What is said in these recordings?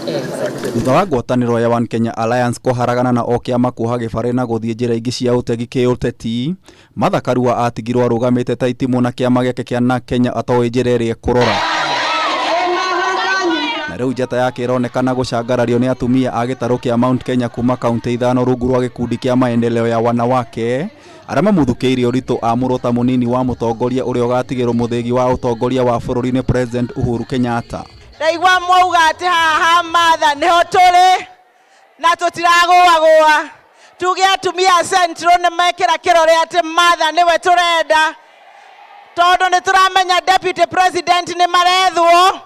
Thutha wa ngwatanĩro ya One Kenya Alliance kũharagana na o kĩama kuoha gĩbarĩ na gũthiĩ njĩra ingĩ cia ũtegi kĩũteti, Martha Karua atigirwo arũgamĩte ta itimũ na kĩama gĩake kĩa Narc Kenya atoĩ njĩra ĩrĩa ekũrora. Na rĩu njata yake ĩronekana gũcangarario nĩ atumia a gĩtarũ kĩa Mount Kenya kuma kauntĩ ithano rungu rwa gĩkundi kĩa Maendeleo ya Wanawake arĩa mamũthukĩirie ũritũ amũrwo ta mũnini wa mũtongoria ũrĩa ũgatigĩrwo mũthĩgi wa ũtongoria wa bũrũri nĩ President Uhuru Kenyatta. Ndaigua mwauga atĩ haha Martha nĩho tũrĩ na tũtiragũagũa. Tuge atumia a Central nĩ mekĩra kĩrore atĩ Martha nĩwe tũrenda, tondũ nĩ tũramenya deputy president nĩ marethwo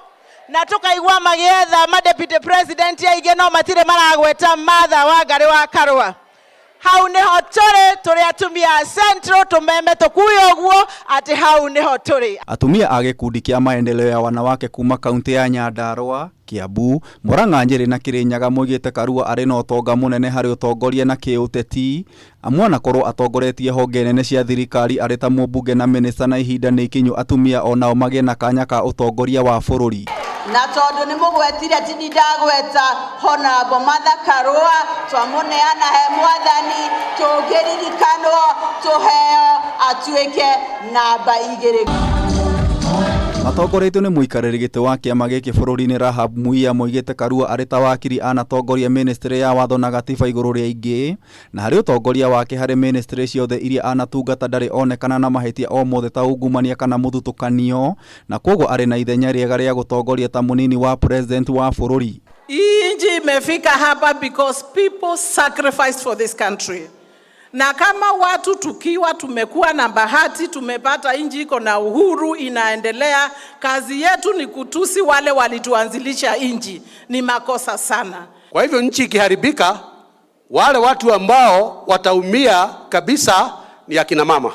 na tũkaigua magĩetha ma deputy president aingĩ no matirĩ maragweta Martha Wangari wa Karũa. Hau nĩho tũrĩ, tũrĩ atumia a Central, tũmeme tũkuĩ ũguo atĩ hau nĩho tũrĩ. Atumia a gĩkundi kĩa Maendeleo ya Wanawake kuma kaunti ya Nyandarua, Kiambu, Murang'a, Nyeri na Kirinyaga moigĩte Karua arĩ na ũtonga mũnene harĩ ũtongoria na kĩũteti, amu anakorwo atongoretie honge nene cia thirikari arĩ ta mũmbunge na mĩnĩsta na ihinda nĩ ikinyu atumia o nao magĩe na kanya ka ũtongoria wa bũrũri. Na tondũ nĩ mũgwetire ti ndagweta Honorable Martha Karua, twamũneana he Mwathani, tũngĩririkanwo tũheo atuĩke namba 2. Matongoretio nĩ mũikarĩri gĩtĩ wa kĩama gĩkĩ bũrũri-inĩ Rahab Muia moigĩte Karua arĩ ta wakiri anatongoria ministry ya watho na gatiba igũrũ rĩa ingĩ, na harĩ ũtongoria wake harĩ ministry ciothe iria anatungata ndarĩ onekana na mahĩtia o mothe ta ungumania kana mũthutũkanio, na kwoguo arĩ na ithenya rĩega rĩa gũtongoria ta mũnini wa president wa bũrũri. Hii nchi imefika hapa because people sacrificed for this country. Na kama watu tukiwa tumekuwa na bahati tumepata nchi iko na uhuru inaendelea, kazi yetu ni kutusi wale walituanzilisha nchi. Ni makosa sana. Kwa hivyo nchi ikiharibika, wale watu ambao wataumia kabisa ni akina mama.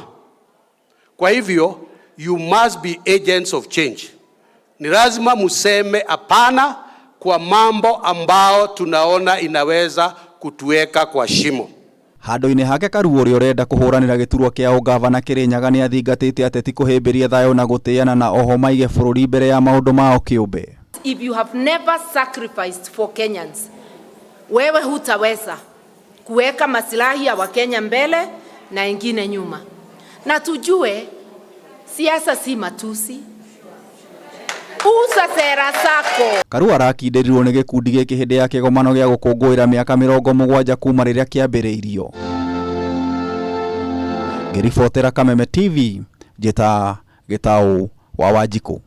Kwa hivyo you must be agents of change. Ni lazima museme hapana kwa mambo ambao tunaona inaweza kutuweka kwa shimo. Handũ-inĩ hake Karua ũrĩa ũrenda kũhũranĩra gĩturwa kĩa ũgavana Kĩrĩnyaga nĩ athingatĩte ateti kũhĩmbĩria thayũ na gũtĩana na oho maige bũrũri mbere ya maũndũ mao kĩũmbe. If you have never sacrificed for Kenyans, wewe hutaweza kuweka maslahi ya Wakenya mbele na ingine nyuma. Na tujue siasa si matusi. Uza sera zako. Karua arakindĩrirwo nĩ gĩkundi gĩkĩ hĩndĩ ya kĩgomano gĩa gũkũngũĩra mĩaka 70 kuma rĩrĩa kĩambĩrĩirio. Ngĩribotera Kameme TV, njĩta Gĩtaũ wa Wanjikũ.